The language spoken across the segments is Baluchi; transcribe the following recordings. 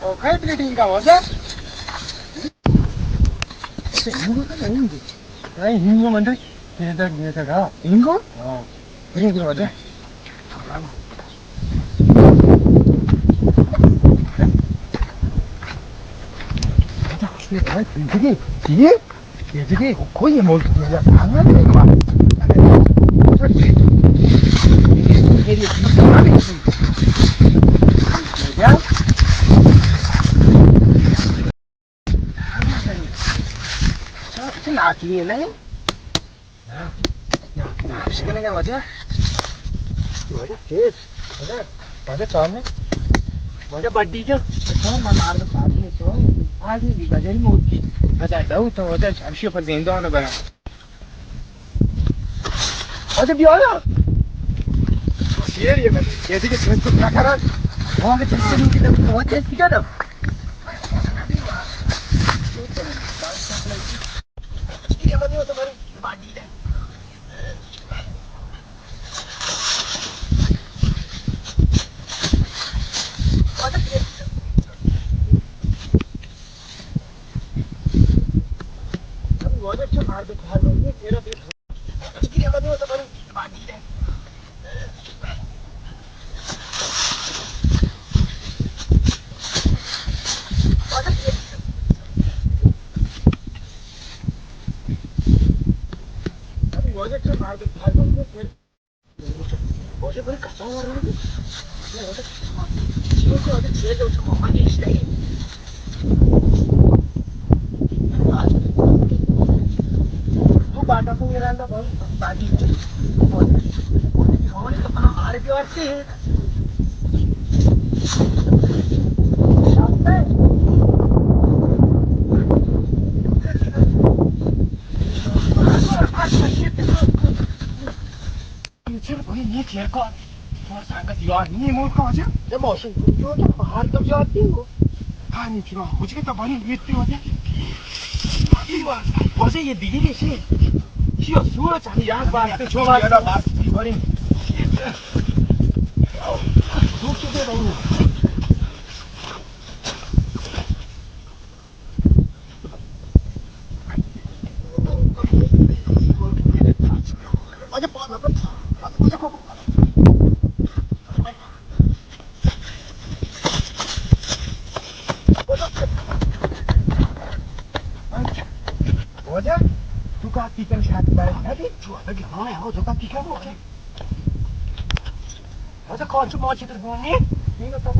او کئی بلیڈنگ کا واجہ؟ اے ہنگو من دے، یہ تک، یہ تک، ہاں۔ ہنگو؟ ہاں۔ یہ تک واجہ۔ یہ؟ یہ دیگه کوئی ملک دیگه. چه ناکلی نه؟ شکل نه واجه. واجه تیز. واجه، واجه چامی. واجه بڈی جا. تو من مار دو پاپی تو. آدی دی بجاری موتی. بجا دو تو واجه همشی پر زندان برا. واجه بیا نا. شیر یہ، یہ دیگه چند تا کرا. واجه چند تا دیگه واجه دیگه. چرا بھائی یہ چیئر کا؟ تمہارا سنگت یار نہیں ہے ملک کا واجہ؟ یہ موسم کو جو تو باہر کب جاتی ہو؟ کہانی چرا؟ مجھے تو بڑی بیت پہ واجہ۔ واجہ یہ دیگری سے۔ یہ سورج ہم یاد بات تو چھوڑا۔ واجہ، تو کا تیتر شاید بارے نہ دی؟ تو اگے ہاں ہے، ہو تو کا تیتر ہو۔ واجہ کون سو موچی تو بونی؟ نہیں تو۔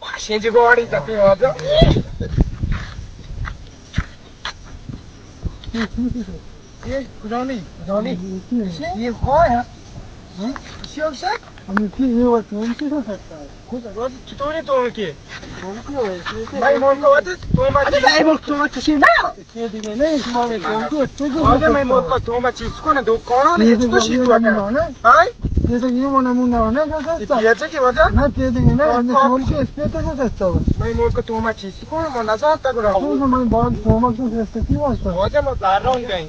واشیں جی گوڑی تپی واجہ۔ یہ کجانی؟ کجانی؟ یہ کون ہے؟ ہم؟ اسی ہم سے؟ ہمیں کی یہ وقت ہم کی سکتا ہے؟ خود چطوری تو کے؟ بھائی ملک وقت تو مت، بھائی ملک تو مت کسی نہ۔ یہ دیگه نه، شما می‌گم تو واجه، من ملک تو مت چیز کنه، دو کارا نه، تو شی تو نه. های؟ یہ تو یہ مونہ مونہ نه، نه، نه. یہ چه کی واجه؟ نه، یہ دیگه نه، نه، ملک اس پہ تو سکتا ہے. من ملک تو مت چیز کنه، من نزان تا گرا. تو من باز تو مت تو سکتا کی واسطه؟ واجه، ما دارون گئی.